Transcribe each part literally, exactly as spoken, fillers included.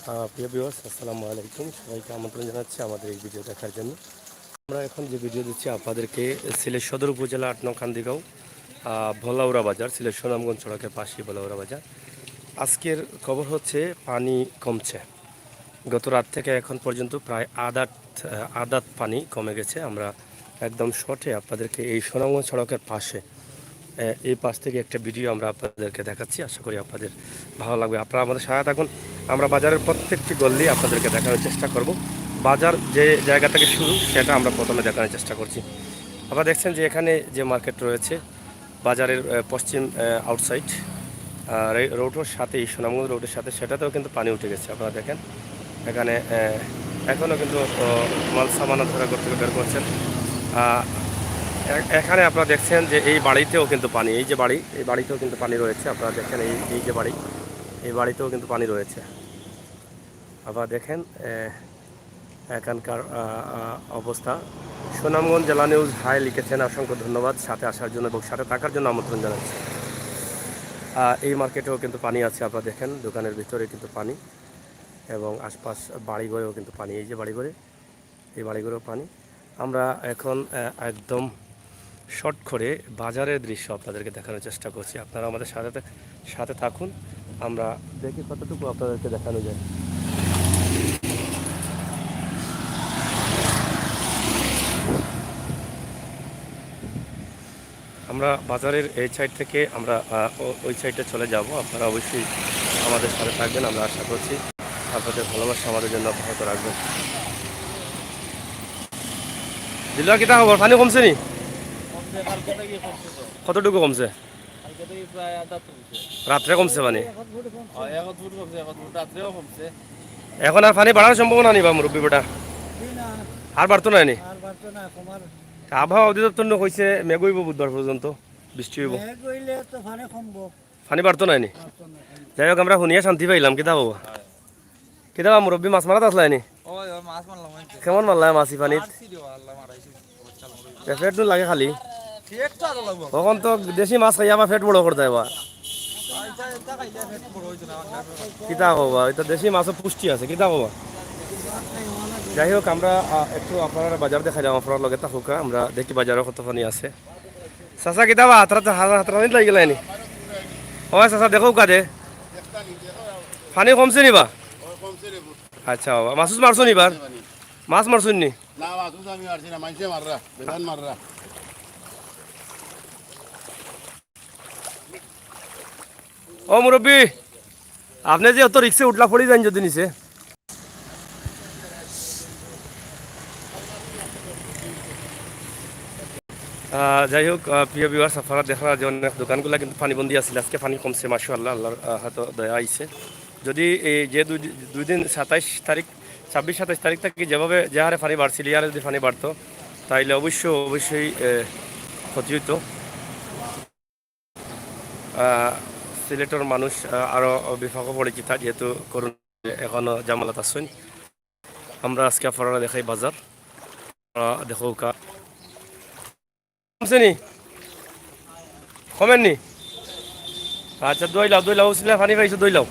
আহ, প্রিয় ভিউয়ার্স, আসসালামু আলাইকুম। সবাইকে আমন্ত্রণ জানাচ্ছি আমাদের এই ভিডিও দেখার জন্য। আমরা এখন যে ভিডিও দিচ্ছি আপনাদেরকে, সিলেট সদর উপজেলা আট নং কান্দিগাঁও, আহ, ভোলাউড়া বাজার, সিলেট সুনামগঞ্জ সড়কের পাশেই ভোলাউড়া বাজার। আজকের খবর হচ্ছে পানি কমছে। গত রাত থেকে এখন পর্যন্ত প্রায় আধা আহ, আধাত পানি কমে গেছে। আমরা একদম শর্টে আপনাদেরকে এই সুনামগঞ্জ সড়কের পাশে, আহ, এই পাশ থেকে একটা ভিডিও আমরা আপনাদেরকে দেখাচ্ছি। আশা করি আপনাদের ভালো লাগবে। আপনারা আমাদের সাথে থাকুন। আমরা বাজারের প্রত্যেকটি গল্লি আপনাদেরকে দেখানোর চেষ্টা করব। বাজার যে জায়গা থেকে শুরু, সেটা আমরা প্রথমে দেখানোর চেষ্টা করছি। আপনারা দেখছেন যে এখানে যে মার্কেট রয়েছে, বাজারের, আহ, পশ্চিম, আহ, আউটসাইড, আহ, রে-, রোডের সাথেই, সুনামগঞ্জ রোডের সাথে, সেটাতেও কিন্তু পানি উঠে গেছে। আপনারা দেখেন এখানে, আহ, এখনও কিন্তু, আহ, মাল সামান ধরে ঘর থেকে বের করছেন। আহ, এ-, এখানে আপনারা দেখছেন যে এই বাড়িতেও কিন্তু পানি, এই যে বাড়ি, এই বাড়িতেও কিন্তু পানি রয়েছে। আপনারা দেখেন এই, এই যে বাড়ি, এই বাড়িতেও কিন্তু পানি রয়েছে। আপনারা দেখেন, আহ, এখানকার, আহ, আহ, অবস্থা। সুনামগঞ্জ জেলা নিউজ হাই লিখেছেন, অসংখ্য ধন্যবাদ সাথে আসার জন্য এবং সাথে থাকার জন্য আমন্ত্রণ জানাচ্ছি। আহ, এই মার্কেটেও কিন্তু পানি আছে, আপনারা দেখেন দোকানের ভিতরে কিন্তু পানি এবং আশপাশ বাড়িঘরেও কিন্তু পানি। এই যে বাড়িঘরে, এই বাড়িঘরেও পানি। আমরা এখন, আহ, একদম শর্ট করে বাজারের দৃশ্য আপনাদেরকে দেখানোর চেষ্টা করছি। আপনারা আমাদের সাথে, সাথে থাকুন, আমরা দেখি কতটুকু আপনাদেরকে দেখানো যায়। আমরা বাজারের এই সাইড থেকে আমরা, আহ, ও-, ওই সাইডে চলে যাব। আপনারা অবশ্যই আমাদের সাথে থাকবেন, আমরা আশা করছি আপনাদের ভালোবাসা আমাদের জন্য অব্যাহত রাখবেন। দিলুয়া, কিতা খবর? পানি কমছে নি? কমছে, কালকে থেকে কমছে তো। কতটুকু কমছে? কালকে থেকে প্রায় আধা ফুট কমছে। রাত্রে কমছে পানি? এক ফুট কমছে। হ্যাঁ, এক ফুট কমছে, এক ফুট রাত্রেও কমছে। এখন আর পানি বাড়ার সম্ভাবনা নি বা, মুরব্বি বেটা? জি না। আর বাড়তো নায় নি? আর বাড়তো না, কমার। আবহাওয়া অধিদপ্তর নু কইছে মেঘ অইবো বুধবার পর্যন্ত, বৃষ্টি অইবো। মেঘ অইলে তো পানি কমবো। পানি বাড়তো নায় নি? বাড়তো না, পানি। যাই হোক, আমরা হুনিয়া শান্তি পাইলাম, কিতা বাবা? কিতা বা মুরব্বি, মাছ মারাত আছলায় নি? ওই, ওই, মাছ মারলাম, ওই যে। কেমন মারলায় মাছ ই পানিত? মারছি রে, আল্লাহ মারাইছে, বাচ্চা মারাইছে। এ পেট নু লাগে খালি। পেট তো আরো লাগবো। অখন তো দেশি মাছ খাইয়া আবার পেট বড় করতে হয় বা। এটা, এটা খাইলে পেট বড় হইতো না, আমার পেট বড়। কিতা কও বা, ইতা দেশি মাছও পুষ্টি আছে, কিতা কও বা? যাই হোক, আমরা, আহ, একটু আপনারারে বাজার দেখাইলাম, আপনারা লগে থাকুক্কা, আমরা দেখি বাজারো কত পানি আছে। চাচা, কিতা বা, হাতরা, হাতরা, হাতরা নিত লাগি গেলায় নি? ও চাচা, দেখউক্কা দে। পানি কমছে নি বা? আচ্ছা বাবা, মাছ উছ মারছো নি এবার? মাছ মারছো নি? না, মাছ উছ আমি মারছি না, মাইনষে মাররা, বেজান মাররা। ও মুরব্বি, আপনে যে অত রিক্সে উঠলা, পড়ি যাইন যদি নিচে। আহ, যাই হোক, আহ, প্রিয় ভিউয়ার্স, আপনারা দেখরা যে অনেক দোকানগুলা কিন্তু পানিবন্দি আছিল, আজকে পানি কমছে, মাশাআল্লাহ, আল্লাহর, আহ, হয়তো দয়া আইছে। যদি এই যে দুই দি-, দুই দিন, সাতাইশ তারিখ, ছাব্বিশ সাতাইশ তারিখ থাকি যেভাবে, যে হারে পানি বাড়ছিল, ই হারে যদি পানি বাড়তো, তাইলে অবশ্য, অবশ্যই, এ, ক্ষতি হইতো। আহ, সিলেটর মানুষ, আহ, আরো বিপাকো পড়িছিতা, যেহেতু করোনা এখনো জামালাত আছইন। আমরা আজকে আপনারারে দেখাই বাজার। আহ, দেখউক্কা। কমছে নি? কমের নি? আচ্ছা, দইলাও, দইলাও, উসিলা পানি পাইছো, দইলাও।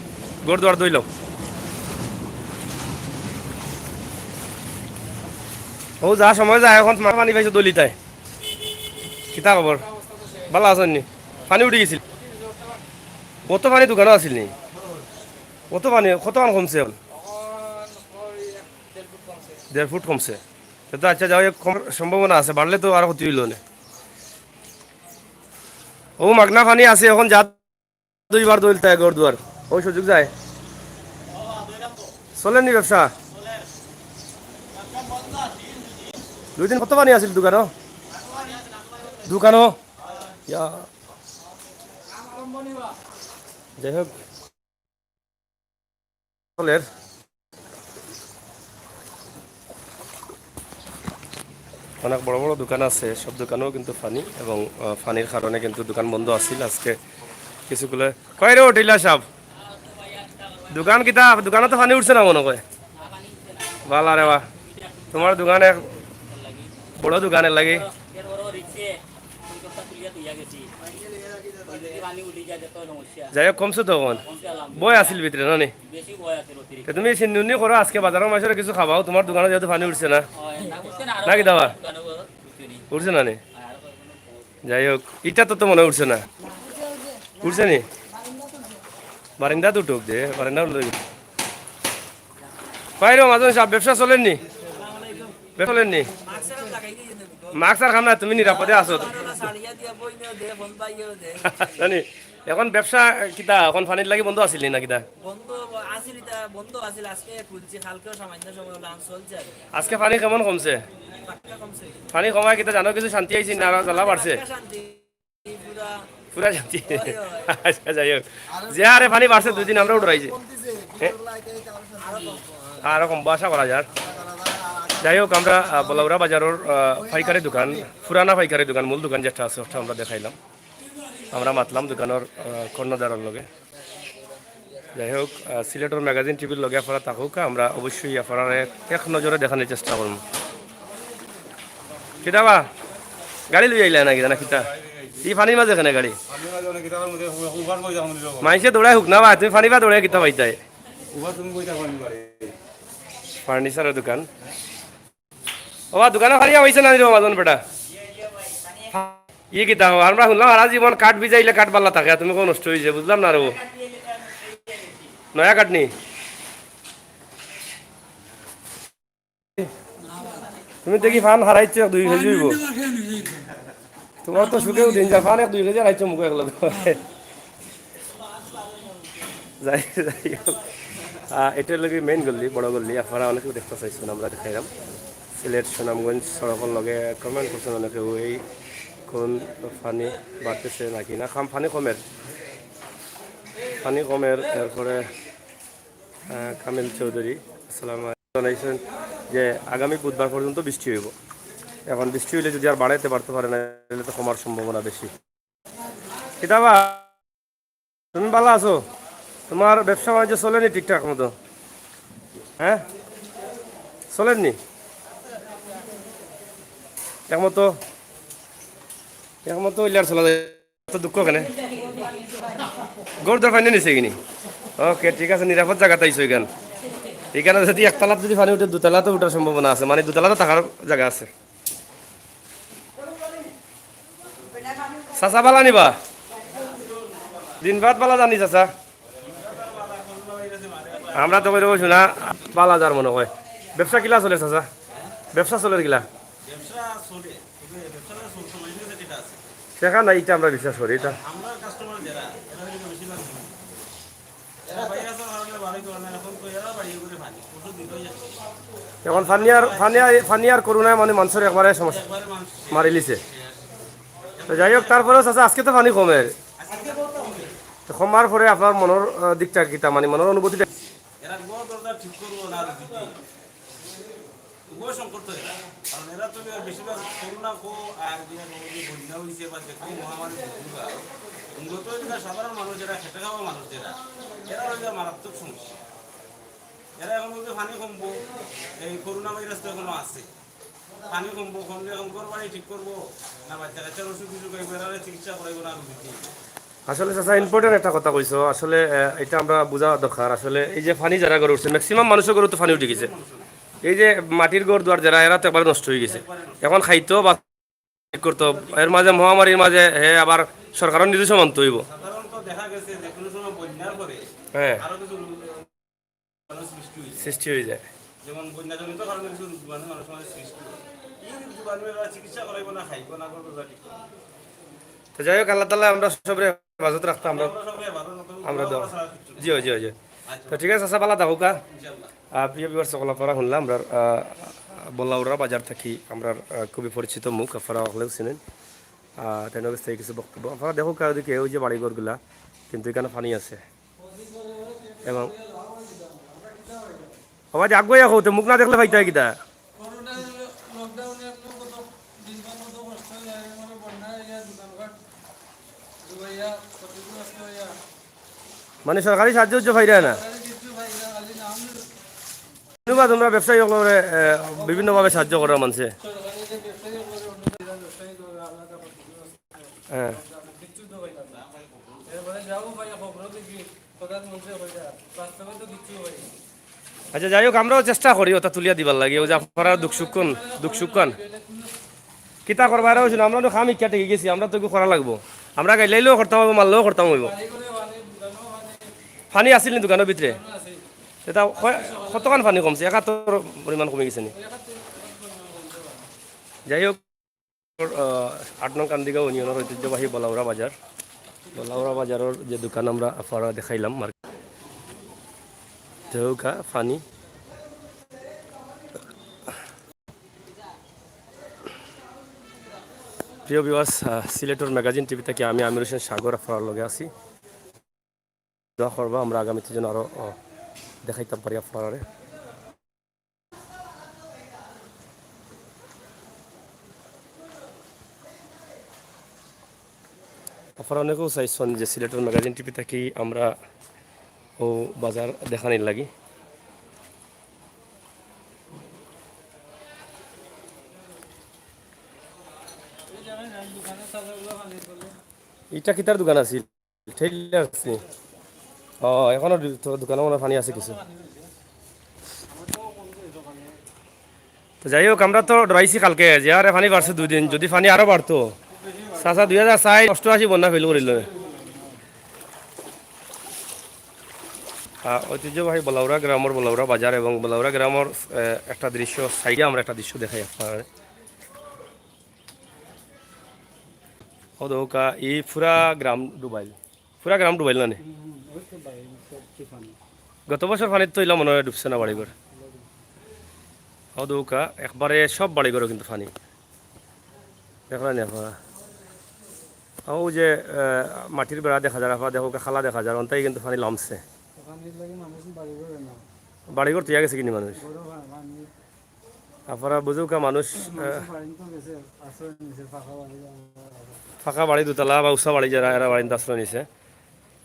ঘর দুয়ার দইলাও। ও যা সময় যায়, অখন পানি পাইছো দইলিতায়। কিতা খবর? ভালা আছইন নি? পানি উঠি গেছিল? অত পানি দোকানো আছিল নি? অত পানি, কতখান কমছে অখন? দেড় ফুট কমছে। তে তো আচ্ছা, যাই হোক, কমার সম্ভাবনা আছে, বাড়লে তো আরো ক্ষতি অইলো অনে। ও মাগনা পানি আছে, অখন যা দুইবার দইলতায় ঘর দুয়ার। ও সুযোগ যায়। চলের নি ব্যবসা? দুই দিন কত পানি আছিল দোকানো? দোকানো? ইয়া। যাই হোক। চলের। অনেক বড় বড় দোকান আছে, সব দোকানেও কিন্তু পানি এবং, আহ, পানির কারণে কিন্তু দোকান বন্ধ আছিল। আজকে কিছুগুলো কই রে টেইলার সাব? দোকান কিতা? দোকানো তো পানি উঠছে না মনে কয়। বালা রে বা। তোমার দোকান এক বড় দোকান এর লাগি। যাই হোক, কমছে তো অখন। ভয় আছিল ভিতরে, না নি? তে তুমি চিন্তা নি করো, আজকে বাজারর মানষরে কিছু খাবাও, তুমার দোকানো যেহেতু পানি উঠছে না। না কিতা বা? উঠছে না নি? যাই হোক, ইটা তো, তো মনে উঠছে না। উঠছে নি? বারিন্দাত উঠুক দে, বারিন্দা উঠুক। ভাই রে, মাজন সাব, ব্যবসা চলের নি? ব্যবসা চলের নি? মাস্ক আর খাম না, তুমি নিরাপদে আছো। জানি, অখন ব্যবসা কিতা, অখন পানির লাগি বন্ধ আছিল নি না কিতা? বন্ধ আছিল, ইটা বন্ধ আছিল, আজকে খুলছি, কালকেও সামান্য সময় অইলো, আন চলছে আর কি। আজকে পানি কেমন কমছে? পাক্কা কমছে। পানি কমায় কিতা জানো, কিছু শান্তি আইছে না, জ্বালা বাড়ছে? পাক্কা শান্তি, পুরা। পুরা শান্তি। অয়, অয়। আচ্ছা, যাই হোক, যে হারে পানি বাড়ছে দুই দিন আমরাও ডরাইছি। কমতিছে, হ্যাঁ? ভিতর লাইতে আইতে আরো শান্তি। আরো কম, আশা করা যার। যাই হোক, আমরা, আহ, বলাউরা বাজারর, আহ, পাইকারি দোকান, পুরানা পাইকারি দোকান, মূল দোকান যেটা আছে, ওটা আমরা দেখাইলাম। আমরা মাতলাম দোকানর, আহ, কর্ণধারর লগে। যাই হোক, আহ, সিলেটর ম্যাগাজিন টিভির লগে আপনারা থাকুক, আমরা অবশ্যই আপনারারে এক নজরে দেখানির চেষ্টা করমু। কিতা বা? গাড়ি লই আইলা না কিতা, না কিতা? ই পানির মাঝে কেনে গাড়ি? পানির মাঝে অনেক কিতা মধ্যে উবার কই যাবো নি বাবা? মাইনষে দৌড়ায় হুক না বা, তুমি পানি বা দৌড়ায় কিতা পাইতায়? উবার তুমি কই যাবো নি বাড়ি? ফার্নিচারর দোকান। ও বা, দোকানো খালি অইছে না রে মাজন বেটা? ই কিতা, আমরা হুনলাম হারা জীবন কাঠ ভিজাইলে কাঠ বালা থাকে, আর তুমি কও নষ্ট অইছে, বুঝলাম না রে। নয়া কাঠ নি? তুমি দেখি পান হারাইছো এক দুই কেজি অইবো। তুমার তো সুখেও দিন যা, পান এক দুই কেজি হারাইছো মুখো একলা। যাই, যাই হোক। আহ, ইটার লগে মেইন গল্লি, বড় গল্লি, আপনারা অনেকেউ দেখতা চাইছইন, আমরা দেখাইলাম। সিলেট সুনামগঞ্জ সড়কর লগে comment করছইন অনেকেউ, এই কোন পানি বাড়তেছে নাকি? না, খাম পানি কমের, পানি কমের। এরপরে, আহ, কামিল চৌধুরী, আসসালামু আলাইকুম, জানাইছইন যে আগামী বুধবার পর্যন্ত বৃষ্টি অইবো। অখন বৃষ্টি অইলে যদি আর বাড়াইতে পারতো পারে না, তাইলে তো কমার সম্ভাবনা বেশি। কিতা বা, তুমি বালা আছো? তুমার ব্যবসা বাণিজ্য চলের নি ঠিকঠাক মতো? হ্যাঁ, চলের নি? একমতো, একমতো অইলে আর চলা যায়। তো দুঃখ কেনে? ঘর দর পানি নিছে কিনি? ওকে, ঠিক আছে, নিরাপদ জাগাত আইছো ইখান। ইখানো যদি একতলাত যদি পানি উঠে, দুতলাত তো উঠার সম্ভাবনা আছে, মানে দুতলাত তো থাকার জাগা আছে। চাচা বালা নি বা? দিন বাদ বালা জানি চাচা। আমরা তো কইরো শুনা বালা যার মনে হয়। ব্যবসা কিলা চলে চাচা? ব্যবসা চলের কিলা? ব্যবসা চলে, তবে ব্যবসা চলতে মাঝে মাঝে যেটা আছে। দেখা নাই, ইটা আমরা বিশ্বাস করি, ইটা। আমরা কাস্টমার যারা, এরা কিন্তু বেশিরভাগ হিন্দু। এরা বাইরে আসার কারণে বাড়ি করে না, এখন তো এরা বাড়ি করে পানি। ওষুধ দিতেই যাচ্ছে। এখন পানি আর, পানি আর, পানি আর করোনায় মানে মানষর একবারে সমস্যা একবারে মানুষ মারিলিছে। তো যাই হোক, তারপরেও চাচা, আজকে তো পানি কমের। আজকে তো কমে। তো কমার পরে আপনার মনর, আহ, দিকটা কিতা, মানে মনর অনুভূতিটা? এরা ঘর দরজা ঠিক করবো না আর কি। উভয় সংকট তো এরা। কারণ এরা তো বেশিরভাগ করোনা কো আর যে বন্যা হইছে বা যে কোনো মহামারী ঘটুক, মূলত এরা সাধারণ মানুষ, এরা খেটে খাওয়া মানুষ যারা, এরা হইলে মারাত্মক সমস্যা। এরা এখন বলতে পানি কমবো, এই করোনা ভাইরাস তো এখনো আছে। পানি কমবো, কমলে এখন ঘর বাড়ি ঠিক করবো, না বাচ্চা কাচ্চার অসুখ বিসুখ হইবো, এরা চিকিৎসা করাইবো না রুগীকে। আসলে চাচা, important একটা কথা কইছো। আসলে, আহ, এটা আমরা বুঝা দরকার। আসলে এই যে পানি যারা ঘরে উঠছে, maximum মানুষের ঘরে তো পানি উঠি গেছে। এই যে মাটির ঘর দুয়ার যারা, এরা তো একবারে নষ্ট হয়ে গেছে। এখন খাইতো বা করতো, এর মাঝে মহামারীর মাঝে হে আবার সরকারর নির্দেশও মানতে হইব। সাধারণত দেখা গেছে যে কোনো সময় বন্যার পরে হ্যাঁ। আরো কিছু রোগ জীবাণু সৃষ্টি হয়ে যায়। সৃষ্টি হয়ে যায়। যেমন বন্যাজনিত কারণে কিছু রোগ জীবাণু মানুষের মাঝে সৃষ্টি হয়। এই রোগ জীবাণু এরা চিকিৎসা করাইবো না, খাইবো না, করবো যা ঠিক করবো। তো যাই হোক, আল্লাহ তাআলা আমরা সবরে হেফাজত রাখতা, আমরা, আমরা সবাই ভালো মতো আমরা দোয়া। ছাড়া কিচ্ছু নেই। জি, জি, জি। আচ্ছা। তো ঠিক আছে, চাচা, ভালো থাকো, কা? ইনশাআল্লাহ। আহ, প্রিয় viewers সকল, আপনারা শুনলাম আমরা, আহ, বল্লাউরা বাজার থাকি আমরা, আহ, খুবই পরিচিত মুখ, আপনারা হকলেও চিনেন। আহ, তাই নগর থেকে কিছু বক্তব্য। আপনারা দেখো, কার দিকে ওই যে বাড়িঘরগুলা, কিন্তু এখানে পানি আছে। এবং আবার আগুয়াইয়া কও, তে মুখ না দেখলে পাইতা কিতা? করোনা লকডাউনে আপনার কত দিন পর কত কষ্ট হয়ে যায়, মানে বন্যা হয়ে যায়, দোকানপাট ডুবাইয়া, ক্ষতিগ্রস্ত হইয়া। মানে সরকারি সাহায্য উহায্য পাইরা না? সরকারি কিছু পাই না, খালি নাম। ধন্যবাদ, তোমরা ব্যবসায়ী সকলরে, এ, বিভিন্নভাবে সাহায্য করার মানষে। সরকারি যে ব্যবসায়ী সকলরে অন্য জায়গায় ব্যবসায়ী করে আলাদা ক্ষতিগ্রস্ত হ্যাঁ। কিচ্ছু তো পাই না। আচ্ছা, যাই হোক, আমরাও চেষ্টা করি ওটা তুলিয়া দিবার লাগি। ও যে আপনারা দুঃখ সুখ কন, দুঃখ সুখ কন। কিতা করবা, এরা অইছে না, আমরা তো খাম ইক্কা ঠেকি গেছি, আমরা তো একটু করা লাগবো। আমরা গাইলাইলেও করতাম অইবো, মারলেও করতাম অইবো। পানি আছিল নি দোকানর ভিতরে? এটা কয়-, কতখান পানি কমছে? একাত্তর পরিমাণ কমি গেছে নি? যাই হোক, আহ, আট নং কান্দিগাঁও ইউনিয়নর ঐতিহ্যবাহী বলাউরা বাজার। বলাউরা বাজারর যে দোকান আমরা আপনারা দেখাইলাম, মার্কেট। দেউকা পানি। প্রিয় ভিউয়ার্স, আহ, সিলেটর ম্যাগাজিন টিভি থাকি আমি আমির হোসেন সাগর আপনারার লগে আছি। দোয়া করবা আমরা আগামীতে যেন আরো, আহ, দেখাইতাম পারি আপনারারে। আপনারা অনেকেও চাইছন যে সিলেটর ম্যাগাজিন টিভি থাকি আমরা ও বাজার দেখানির লাগি। ইটা কিতার দোকান আছিল? টেইলার্স নি? ও, এখনো দু-, তো দোকানো মনে হয় পানি আছে কিছু। তো যাই হোক, আমরা তো ডরাইছি কালকে যে আরে পানি বাড়ছে দুই দিন, যদি পানি আরো বাড়তো, চাচা দুই হাজার চার অষ্টআশি বন্যা ফেল করিল। আহ, ঐতিহ্যবাহী বলাউরা গ্রামর বলাউরা বাজার এবং বলাউরা গ্রামর, আহ, একটা দৃশ্য, সাইডে আমরা একটা দৃশ্য দেখাই আপনারারে। ও দৌকা, ই পুরা গ্রাম ডুবাইল, পুরা গ্রাম ডুবাইল না নি? হুম, হুম, ওই তো ভাই, সব কি পানি। গত বছর পানিত তো ইলা মনে হয় ডুবছে না বাড়িঘর। ও দৌকা, একবারে সব বাড়িঘরও কিন্তু পানি। দেখলা নি আপনারা? ও যে, আহ, মাটির বেড়া দেখা যার, আপনারা দেখো, খালা দেখা যার, অন্তাই কিন্তু পানি লামছে। পানির লাগি মানুষ বাড়ি ঘরে না। বাড়িঘর তুইয়া গেছে কিনি মানুষ? ঘরও পা-, পানি। আপনারা বুঝুকা মানুষ, মানুষ আহ, বাড়ি তো গেছে, আশ্রয় নিছে, পাকা বাড়ি। পাকা বাড়ি দুতলা বা উঁচা বাড়ি যারা, এরা বাড়িত আশ্রয় নিছে।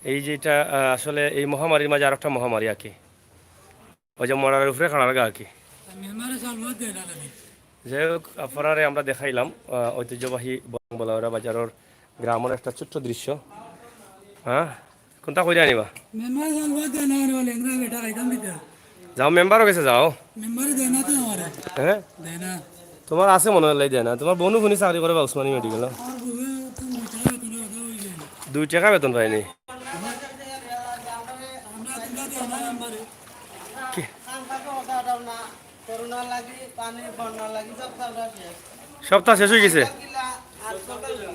এই যে এটা, আহ, আসলে এই মহামারীর মাঝে আরেকটা মহামারী আর কি। ওই যে মরার উপরে খাড়ার গা আর কি। মেম্বারে সালবাত দেয় না লাগে। যাই হোক, আপনারারে আমরা দেখাইলাম, আহ, ঐতিহ্যবাহী বলাউরা বাজারর গ্রামর একটা ছোট্ট দৃশ্য। হ্যাঁ, কোনটা কইরা আনিবা? মেম্বারে সালবাত দেয় না, আরে লেংড়া বেটা খাইতাম দিতে। যাও, মেম্বারও গেছে, যাও। মেম্বারে দেয় না তো আমারে। হ্যাঁ? দেয় না। তোমার আছে মনে হয় দেয় না। তোমার বনু খুনি চাকরি করে বা উসমানী মেডিকেল। আমার বউয়ে তো দুই টাকা বেতন পায় না। দুই টাকা বেতন পায়নি? আমরা তুলা দেয় না মেম্বারে। কি? করোনা লাগি, পানি, বন্যা লাগি, সব তো আমরা শেষ। সপ্তাহ শেষ হয়ে গেছে। কিলা আর সকাল কিলা।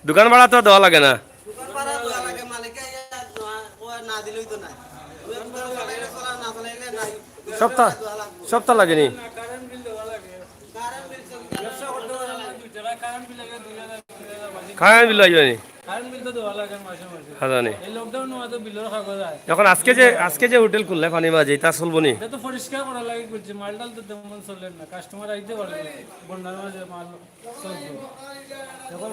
দোকান ভাড়া তো দেওয়া লাগে না। দোকান ভাড়া দেওয়া লাগে, মালিকে ইয়া, ও না দিলেই তো নাই। ওই দোকান চালাইলে চলা, না চালাইলে নাই। সপ্তাহ, দেওয়া লাগবে। সপ্তাহ লাগেনি। কারেন্ট বিল দেওয়া লাগে। কারেন্ট বিল চলে যায়। ব্যবসা করতে পারে না, দুই টাকা কারেন্ট বিল লাগে, দুই হাজার, দুই হাজার বাজে। কারেন্ট বিল আইবে নি? কারেন্ট বিল তো দেওয়া লাগে মাসে মাসে। হ্যাঁ, জানি। এই লকডাউন মাঝে বিলর কাগজ আয়। এখন আজকে যে, আজকে যে হোটেল খুললে পানি মাঝে, তা চলবো নি? এটা তো পরিষ্কার করা লাগে, করছে। মাল টাল তো তেমন চলে না, কাস্টমার আইতে পারে না। বন্যার মাঝে মাল চলছে। এখন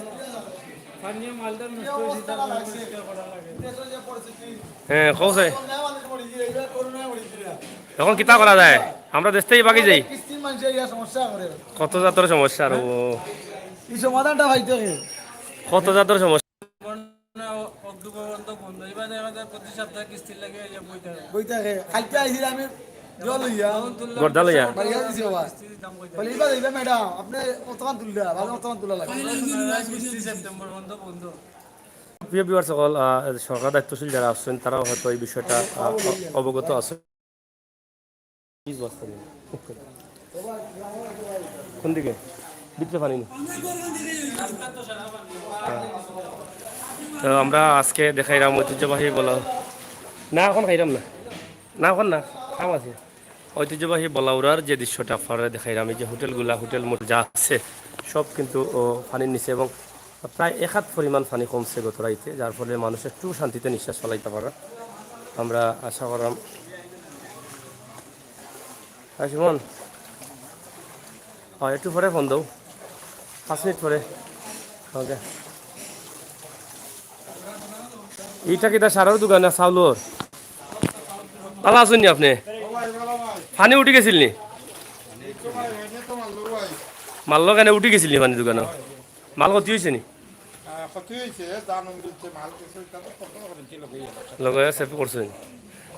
স্থানীয় মালটা নষ্ট হয়েছে, তার পরিষ্কার করা লাগে। হ্যাঁ, কও চাই। এখন কিতা করা যায়? আমরা দেশ থেকে বাকি যাই। কিস্তির মানুষে ইয়া সমস্যা করে। কত জাতর সমস্যা আর ও। এই সমাধানটা পাইতে হবে। কত জাতর সমস্যা। বন্যা অ-, অক্টোবর পর্যন্ত বন্ধ। এবার দেখা যায় প্রতি সপ্তাহে কিস্তির লাগে এই যে বই থাকে। বই থাকে। কালকে আইছিল আমি জল লইয়া। তখন তুললাম গর্দা লইয়া। বাড়ি গেছি বাবা। কিস্তি দিতাম কই বলে, থাকে। "এবার এইবার ম্যাডাম, আপনি কতক্ষণ তুললে? বাবা কতক্ষণ তোলা লাগে?" কিস্তি সেপ্টেম্বর পর্যন্ত বন্ধ। প্রিয় ভিউয়ার সকল, আহ, সরকার দায়িত্বশীল যারা আছেন, তারাও হয়তো এই বিষয়টা, আহ, অ-, অবগত আছে। কোন দিকে? ভিতরে পানি নেই। তো আমরা আজকে দেখাইলাম ঐতিহ্যবাহী বলা-, না, এখন খাইলাম না। না, এখন না, কাম আছে। ঐতিহ্যবাহী বলাউরার যে দৃশ্যটা আপনারা দেখাইলাম, এই যে হোটেলগুলা, হোটেল মোটেল যা আছে, সব কিন্তু, ও, পানির নিচে এবং প্রায় এক হাত পরিমাণ পানি কমছে গত রাইতে, যার ফলে মানুষ একটু শান্তিতে নিঃশ্বাস ফালাইতে পারে। আমরা আশা করলাম। হ্যাঁ, সুমন। হ্যাঁ, একটু পরে ফোন দাও, পাঁচ মিনিট পরে। ওকে। ইটা কিতা সারর দোকান না চাউলর? ভালা আছইন নি আপনে? পানি উঠি গেছিল নি? মারলো কেনে, উঠি গেছিল নি পানি দোকানো? মাল ক্ষতি হইছে নি? আহ, ক্ষতি হইছে, ধান উঠছে, মাল কিছু, এটা তো কত করে ছিল, লগে সেভ করছইন।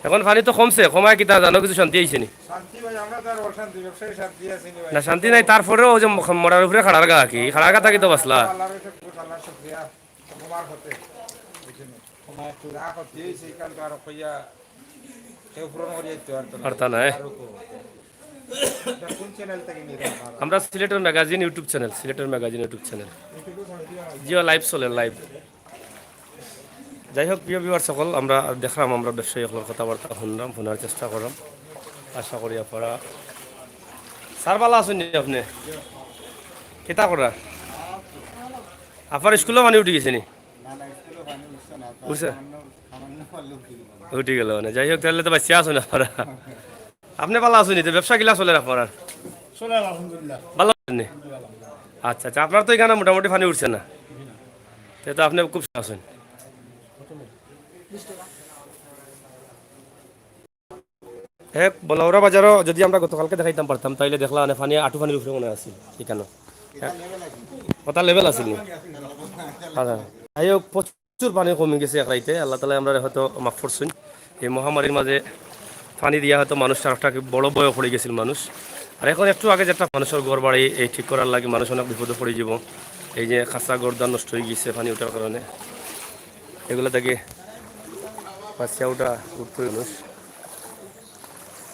এখন পানি তো কমছে, কমায় কিতা জানো, কিছু শান্তি আইছে নি? শান্তি ভাই, আমরা তো আর অশান্তি, ব্যবসায়ী শান্তি আছি নি ভাই। না, শান্তি নাই, তারপরেও ওই যে ম-, মরার উপরে খাড়ার গা কি, খাড়ার গা থাকি তো বাঁচলা। আল্লাহর কাছে শুকর, আল্লাহর শুকরিয়া, ক্ষমার হতে, বুঝছেন? ক্ষমা একটু যা করতে হয়েছে, এখান তো আর কইয়া কেউ পূরণ করিয়া দিতে পারতো না। পারতা না, হ্যাঁ। আর ওকে। এটা কোন চ্যানেল থেকে নিয়ে আপনারা? আমরা সিলেটের ম্যাগাজিন YouTube চ্যানেল, সিলেটের ম্যাগাজিন YouTube চ্যানেল। YouTube-এ ছাড়া দিও না। জিও, লাইভ চলে, লাইভ। যাই হোক, প্রিয় ভিউয়ার সকল, আমরা দেখলাম, আমরা ব্যবসায়ী সকলের কথাবার্তা শুনলাম, শোনার চেষ্টা করলাম। আশা করি আপনারা, স্যার, ভালা আছইন নি আপনে? কিতা করা? আপনার স্কুলও পানি উঠি গেছে নি? না, না, স্কুলও পানি উঠছে না। উঠছে? সামান্য, সামান্য পারলে উঠে গেল। উঠি গেল মানে। যাই হোক, তাইলে তো বাঁচিয়া আছইন আপনারা। আপনে ভালা আছইন নি? তো ব্যবসা কিলা চলের আপনার? চলের, আলহামদুলিল্লাহ। ভালা আছইন নি? আচ্ছা, আচ্ছা, আপনার তো এখানে মোটামুটি পানি উঠছে না, তে তো আপনে খুব আছইন। এক বলাউরা বাজারও যদি আমরা গতকালকে দেখাইতাম পারতাম, তাইলে দেখলা মানে পানি, আটু পানির উপরে মনে আছিল এখানে। কথা লেভেল আছিল নি? আচ্ছা। যাই হোক, প্রচুর পানি কমি গেছে এক রাইতে। আল্লাহ তাআলায় আমরারে হয়তো মাফ করছইন। এই মহামারীর মাঝে পানি দিয়া হয়তো মানুষ আর একটা কি বড় ভয় পড়ি গেছিল মানুষ। আর এখন একটু আগে যেটা মানুষের ঘর বাড়ি এই ঠিক করার লাগি মানুষ অনেক বিপদে পড়ি যাব। এই যে খাসা ঘর দুয়ার নষ্ট হয়ে গেছে পানি উঠার কারণে, এগুলা থাকি বাঁচিয়া উঠা উঠতে মানুষ।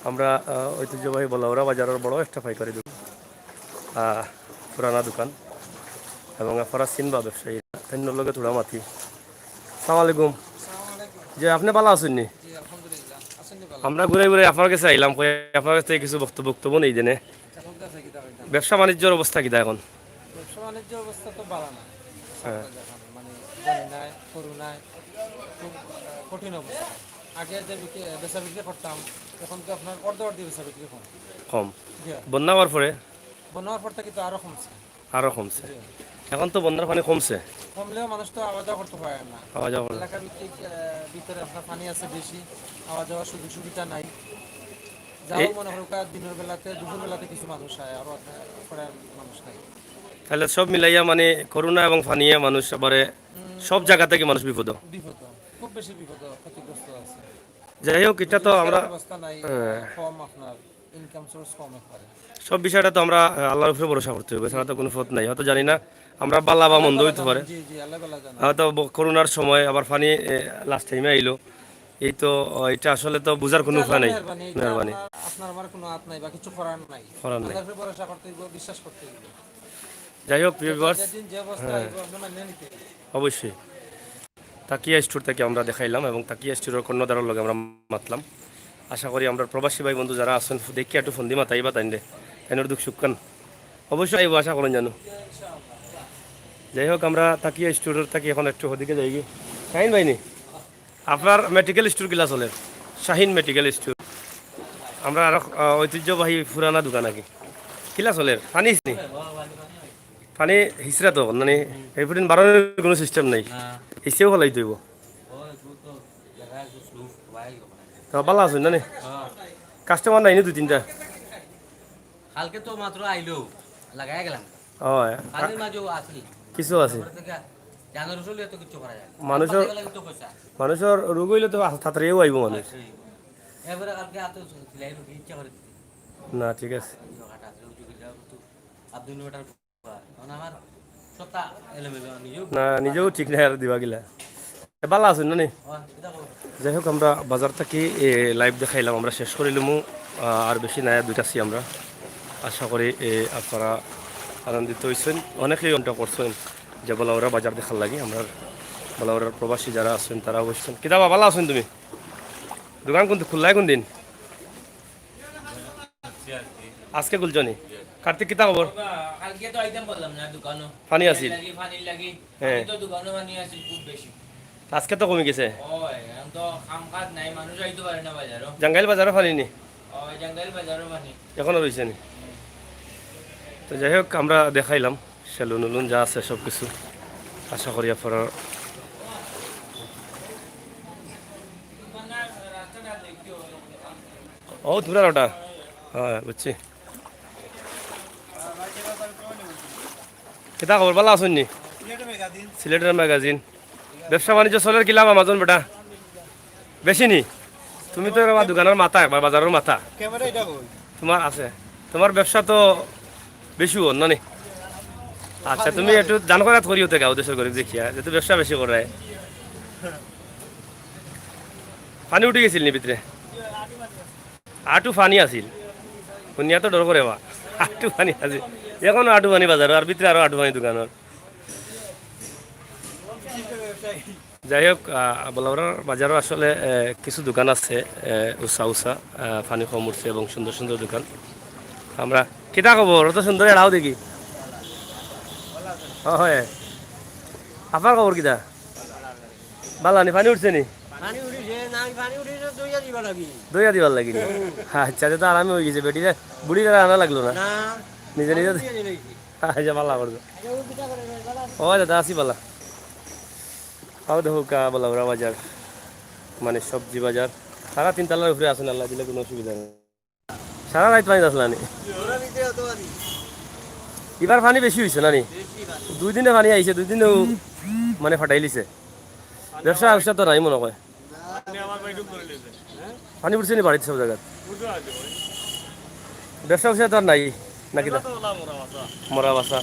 আমরা, আহ, ঐতিহ্যবাহী বলাউরা বাজারের বড় একটা পাইকারি দোকান, আহ, পুরানা দোকান, এবং আপনারা চিনবা ব্যবসায়ী, তাইনর লগে থুড়া মাতি। সালাম আলাইকুম। জি, আপনে ভালা আছইন নি? জি, আলহামদুলিল্লাহ। আছেন নি ভালা? আমরা ঘুরে ঘুরে আপনার কাছে আইলাম, কই আপনার কাছ থেকে কিছু বক্তব্য, বক্তব্য নেই দেনে। এখন কাছে কিতা কইতাম? ব্যবসা বাণিজ্যর অবস্থা কিতা এখন? ব্যবসা বাণিজ্যর অবস্থা তো ভালা না। হ্যাঁ। সবটা যখন মানে বন্যায়, করোনায় খুব, আহ, কঠিন অবস্থা। আগে যে বিক্রি, বেচা বিক্রি করতাম, এখন তো আপনার অর্ধ অর্ধ বেচা বিক্রি কম। কম। জি। বন্যা হওয়ার পরে? বন্যা হওয়ার পর থেকে তো আরো কমছে। আরো কমছে। জি। এখন তো বন্যার পানি কমছে। কমলেও মানুষ তো আওয়া যাওয়া করতে পারে না। আওয়া যাওয়া করে। এলাকা ভিত্তিক, আহ, ভিতরে আপনার পানি আছে বেশি, আওয়া যাওয়ার সুযোগ সুবিধা নাই। যাও এই মনে করো, দিনের বেলাতে, দুপুর বেলাতে কিছু মানুষ আয়, আরো আপনার পরে মানুষ নাই। তাহলে সব মিলাইয়া মানে করোনা এবং পানিয়ে মানুষ এবারে হুম। সব জায়গা থেকে মানুষ বিপদ। বিপদ, খুব বেশি বিপদ, ক্ষতিগ্রস্ত আছে। যাই হোক, এটা তো রিক্সার আমরা, ব্যবস্থা নাই, হ্যাঁ। কম আপনার, ইনকাম সোর্স কম একবারে। সব বিষয়টা তো আমরা, আহ, আল্লাহর উপরে ভরসা করতে হবে, এছাড়া তো কোনো পথ নাই। হয়তো জানি না আমরা ভালা বা মন্দ হইতে পারে। জি, জি, আল্লাহ ভালা জানে। হয়তো ব-, করোনার সময় আবার পানি, এ, লাস্ট টাইমে আইলো। এই তো, আহ, এটা আসলে তো বুঝার কোনো উপায় নাই। মেহেরবানি, এটা মেহেরবানি। আপনার, আপনার আমার কোনো হাত নাই বা কিছু করার নাই। করার নাই। আল্লাহর উপরে ভরসা করতে হইব, বিশ্বাস করতে হইব। যাই হোক, প্রিয় ভিউয়ার্স, যেদিন যে অবস্থা হ্যাঁ। আইব, আপনি মানিয়ে নিতে হইব। অবশ্যই। তাকিয়া স্টোর থেকে আমরা দেখাইলাম এবং তাকিয়া স্টোরের কর্ণধারর লগে আমরা মাতলাম। আশা করি আমরা প্রবাসী ভাই বন্ধু যারা আছেন, দেখি একটু ফন্দি মাতাইবা তাইনরে, তাইনর দুঃখ সুখ খান। অবশ্যই আইব, আশা করুন জানো। যাই হোক, আমরা তাকিয়া স্টোরের থাকি এখন একটু ওদিকে যাই গি। শাহিন ভাই নি? আপনার মেডিকেল স্টোর কিলা চলের? Shaheen medical store. আমরা আরো, আহ, ঐতিহ্যবাহী পুরানা দোকান আর কি। কিলা চলের? পানি নি? পানি হিসরা তো, মানে, এই ফুটিন বাড়ানোর কোনো সিস্টেম নাই। না। হিসেও ফেলাই দিব। তো ভালা আছইন না নি? হ্যাঁ। কাস্টমার নাই নি দুই তিনটা? কালকে তো মাত্র আইলো, লাগাই গেলাম। ও, পানির মাঝেও আছিল। কিছু আছে। তারপরে থেকে জানোয়ার চলে তো কিছু করা যায় না। মানুষের, পানি গেলে তো পয়সা। মানুষের রোগ হইলে তো তাড়াতাড়িও আইব মানুষ। তাড়াতাড়ি আইব। এবারে কালকে এত সিলাই রুটি ইচ্ছা করে দিতে। না, ঠিক আছে। এই জায়গাটা আছে, ওই যে গিলা তো আব্দুল মেটার কারণ আমার সবটা এলোমেলো, নিজেও না, নিজেও ঠিক নাই আর দিবা গিলা। এ, ভালা আছইন না নি? হ্যাঁ, এটা করো। যাই হোক, আমরা বাজার থাকি, এ, লাইভ দেখাইলাম, আমরা শেষ করিলিমু। আহ, আর বেশি নাই, আর দুইটা আছি আমরা। আশা করি, এ, আপনারা আনন্দিত হইছেন, অনেকেই কমেন্ট করছেন যে বলাউরা বাজার দেখার লাগি। আমরা বলাউরার প্রবাসী যারা আছেন, তারা অবশ্যই। কিতা বা, ভালা আছইন তুমি? দোকান কোন, খুললায় কোন দিন? আজকে খুলছো নি? কার্তিক, কিতা খবর? কালকে তো আইতাম বললাম না দোকানো। পানি আছিল? লাগি, পানির লাগি। হ্যাঁ। আমি তো দোকানো পানি আছিল খুব বেশি। আজকে তো কমি গেছে। ওই, এখন তো কাম কাজ নাই, মানুষ আইতে পারে না বাজারও। জাঙ্গাইল বাজারও পানি নি? ওই, জাঙ্গাইল বাজারও পানি। এখনো রইছে নি? তো যাই হোক, আমরা দেখাইলাম সেলুন উলুন যা আছে সব কিছু। আশা করি আপনারা, ও, তোমরা ওটা, হ্যাঁ, বুঝছি। কিতা খবর, ভালা আছইন নি? সিলেটের ম্যাগাজিন। ব্যবসা বাণিজ্য চলের কিলা বা মাজন বেটা? বেশি নি? তুমি তো এবার দোকানর মাথা, একবার বাজারর মাথা। ক্যামেরা এটা কই? তোমার আছে, তোমার ব্যবসা তো বেশি অর না নি? আচ্ছা, তুমি একটু দান খয়রাত করিও তে গাঁও দেশর গরিব দেখিয়া, যেহেতু ব্যবসা বেশি করে। পানি উঠি গেছিল নি ভিতরে? আটু পানি আছিল। হুনিয়া তো ডর করে বা। আটু পানি আছিল। এখনো আটু পানি বাজারো, আর ভিতরে আরো আটু পানি দোকানর। যাই হোক, আহ, বলাউরার বাজারো আসলে, আহ, কিছু দোকান আছে, আহ, উষা উষা, আহ, পানি কম উঠছে এবং সুন্দর সুন্দর দোকান। আমরা, কিতা খবর? অত সুন্দর এড়াও দেখি। ও, হয়। আপনার খবর কিতা? বালা নি, পানি উঠছে নি? পানি উঠিছে, না, পানি উঠিছে, দইয়া দিবা লাগি। দইয়া দিবার লাগি নি? আচ্ছা, তে তো আরামে অই গেছে, বেটিরে, বুড়িরে আনা লাগলো না। না। নিজে নিজে। আমি দিয়ে দিলাইছি। আচ্ছা, বালা করছো। আচ্ছা, ও কিতা করে রে, বালা? ও দাদা, আছি বালা। আও দেখো কা বলাউরা বাজার, মানে সবজি বাজার। তারা তিন তলার উপরে আছেন, আল্লাহ দিলে কোনো অসুবিধা নেই। সারা রাইত পানি আসলা নি? ইবার পানি বেশি হইছে না নি? দুই দিনে পানি আইছে, দুই দিনেও মানে ফাটাইলিছে। ব্যবসা ব্যবসা তো নাই মনে হয়। পানি উঠছে নি বাড়িতে সব জায়গাত? ব্যবসা ব্যবসা তো আর নাই নাকি? মরা বাসা।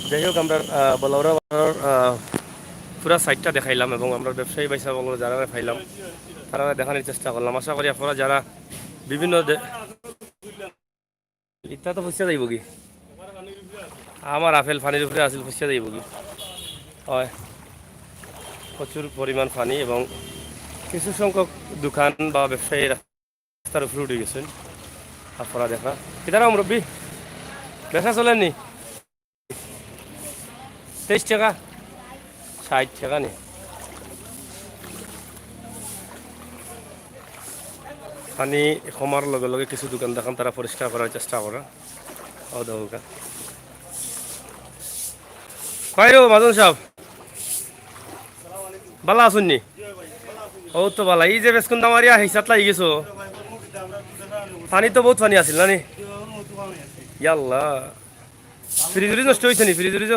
যাই হোক, আমরা, আহ, বলাউরা বাজারর, আহ, পুরা সাইডটা দেখাইলাম এবং আমরা ব্যবসায়ী ভাই সাহেব যারা পাইলাম, তারা দেখানোর চেষ্টা করলাম। আশা করি আপনারা যারা বিভিন্ন দে-, ইটা তো পচা যাইব কি? আমার আপেল পানির উপরে আছিল, পচা যাইব কি? হয়, প্রচুর পরিমাণ পানি এবং কিছু সংখ্যক দোকান বা ব্যবসায়ী রাস্তার উপরে উঠে গেছেন। আপনারা দেখা, কিতারা মুরব্বী, ব্যবসা চলেনি? তেইশ টাকা, ষাট টাকা নি। পানি কমার লগে লগে কিছু দোকান দেখান তারা পরিষ্কার করার চেষ্টা করা। ও দোকান। কই রো মাজন সাহেব? বালা আছইন নি? ও তো বালা। এই যে বেসকুন দামারিয়া হিসাত লাগি গেছো। পানি তো বহুত পানি আছিল না নি? ইয়াল্লা। ফ্রিজ উরিজ নষ্ট হইছে নি? ফ্রিজ উরিজ?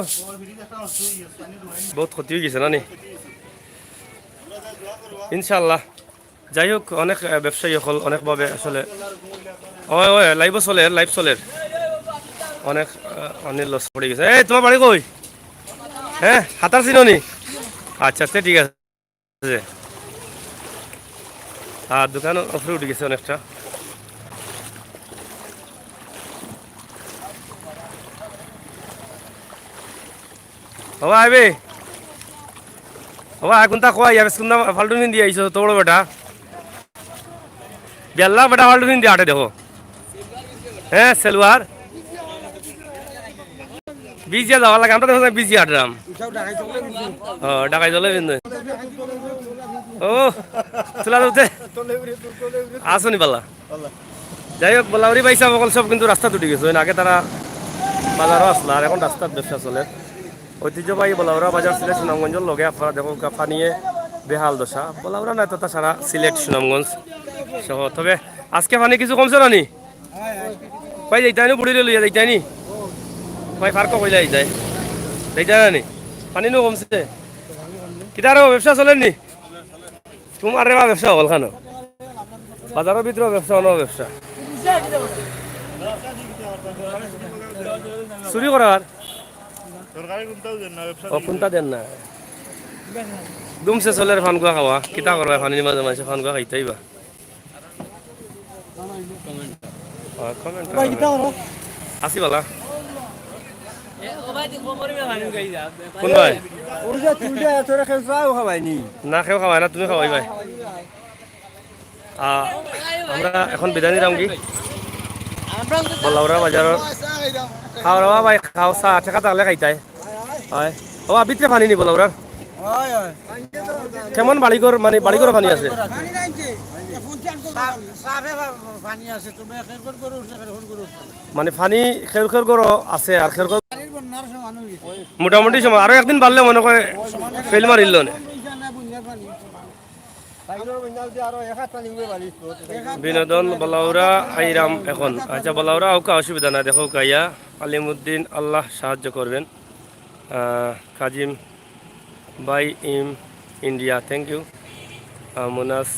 বহুত ক্ষতি হয়ে গেছে না নি? ইনশাআল্লাহ। যাই হোক, অনেক, আহ, ব্যবসায়ী অকল অনেকভাবে আসলে, ওই, ওই, লাইভও চলের, লাইভ চলের। অনেক, আহ, অনেক লস পড়ে গেছে। এই, তোমার বাড়ি কই? হ্যাঁ, হাতার চিনো নি? আচ্ছা, আচ্ছা, ঠিক আছে। আর দোকান উপরে উঠে গেছে অনেকটা। বাবা, আইবে। বাবা, এখন তা কই, আর কোনটা ফাল্টু ফিন্দি আইছো, তো বড় বেটা। বেল্লা বেটা ফাল্টু ফিন্দি আটে দেখো। হ্যাঁ, সেলুয়ার। বিজিয়া যাওয়া লাগে, আমরা দেখো বিজিয়া আটরাম। ও, ঢাকায় চলে ফিন্দি। ও, তুলা ধরতে। আসো নি বালা। যাই হোক, বলাউরি ভাই সাহেব অকল সব কিন্তু রাস্তাত উঠি গেছে। আগে তারা বাজারও আসলা, আর এখন রাস্তাত ব্যবসা চলে। ঐতিহ্যবাহী বলাউরা বাজার সিলেট সুনামগঞ্জর লগে, আপনারা দেখো গা পানিয়ে বেহাল দশা। বলাউরা না তো তা সারা সিলেট সুনামগঞ্জ সহ। তবে আজকে পানি কিছু কমছে না নি? কই যাইতায় নি? বুড়িরে লইয়া যাইতায় নি? কই পার্কও কইলা যাইতায়? যাইতায় না নি? পানি নু কমছে? কিতা রে, ব্যবসা চলের নি? তোমার রে বা ব্যবসা হল খানো? বাজারর ভিতরে ব্যবসা, অন্য ব্যবসা। চুরি করার? সরকারে কোনটাও দেন না, ব্যবসা ও, কোনটা দেন না? দুমছে চলের ফানগুয়া খাওয়া। কিতা করবা? পানির মাঝে মাঝে ফানগুয়া খাইতেই বা। ও, comment ভাই, করো। কিতা করো? আসি বালা। কোন ভাই? ওই যে তুলতে তোরা কেউ চাও খাবায়নি। না, কেউ খাবায় না, তুমি খাবাই ভাই। আহ, আমরা এখন বিদায় নিলাম কি? বলাউরা বাজারর খাওয়া দাওয়া ভাই, খাও চা, ঠেকা থাকলে খাইতায়। হয়। ও, ভিতরে পানি নি বলাউরার? হয়, হয়। কেমন বাড়িঘর, মানে বাড়িঘর পানি আছে? সাফে পানি আছে, তুমি খের খের করে উঠছে, খের খের করে উঠছে। মানে পানি খের খের করে আছে, আর খের খের পানির বন্যার সমান হয়ে গেছে। মোটামুটি সময়, আরো একদিন বাড়লে মনে হয় ফেল মারিল নে। বিনোদন বলাউরা আইরাম এখন। আচ্ছা, বলাউরা আউকা, অসুবিধা নাই, দেখো কাইয়া আলিমুদ্দিন, আল্লাহ সাহায্য করবেন। আহ, কাজিম ভাই ইম ইন্ডিয়া, thank you। আহ, মুনাস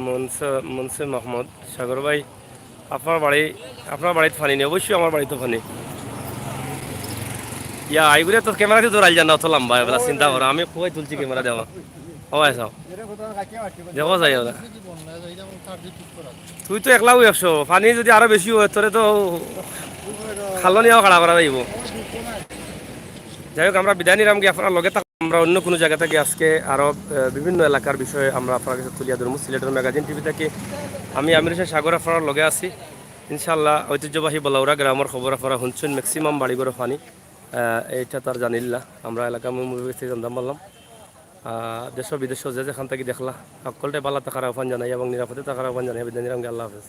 মনসুর, মনসুর মাহমুদ, সাগর ভাই, আপনার বাড়ি, আপনার বাড়িত পানি নি? অবশ্যই আমার বাড়িত পানি। ইয়া, আইগুরে তো ক্যামেরা দি ধরাইল যায় না, অত লম্বা, এগুলা চিন্তা করো। আমি খুবই তুলছি ক্যামেরা দেওয়া। ও ভাই সাহেব, দেখো যাই ওরা। তুই তো একলাউ একশো, পানি যদি আরো বেশি অয়, তোরে তো খালো নিয়াও খাড়া করা যাইব। যাই হোক, আমরা বিদায় নিলাম কি আপনার লগে থাক-, আমরা অন্য কোনো জায়গা থাকি আজকে আরো, আহ, বিভিন্ন এলাকার বিষয়ে আমরা আপনার কাছে তুলিয়া ধরবো। সিলেটের ম্যাগাজিন টিভি থাকি আমি আমির হোসেন সাগর আপনার লগে আছি। ইনশাআল্লাহ, ঐতিহ্যবাহী বলাউরা গ্রামের খবর আপনারা শুনছেন, ম্যাক্সিমাম বাড়িঘরো পানি। আহ, এইটা তার জানিল্লা। আমরা এলাকার মুরব্বী থেকে জানতাম পারলাম। আহ, দেশ বিদেশ যে যেখান থাকি দেখলা, সকলটাই ভালো থাকার আহ্বান জানাই এবং নিরাপদে থাকার আহ্বান জানাই। বিদায় নিলাম, আল্লাহ হাফেজ।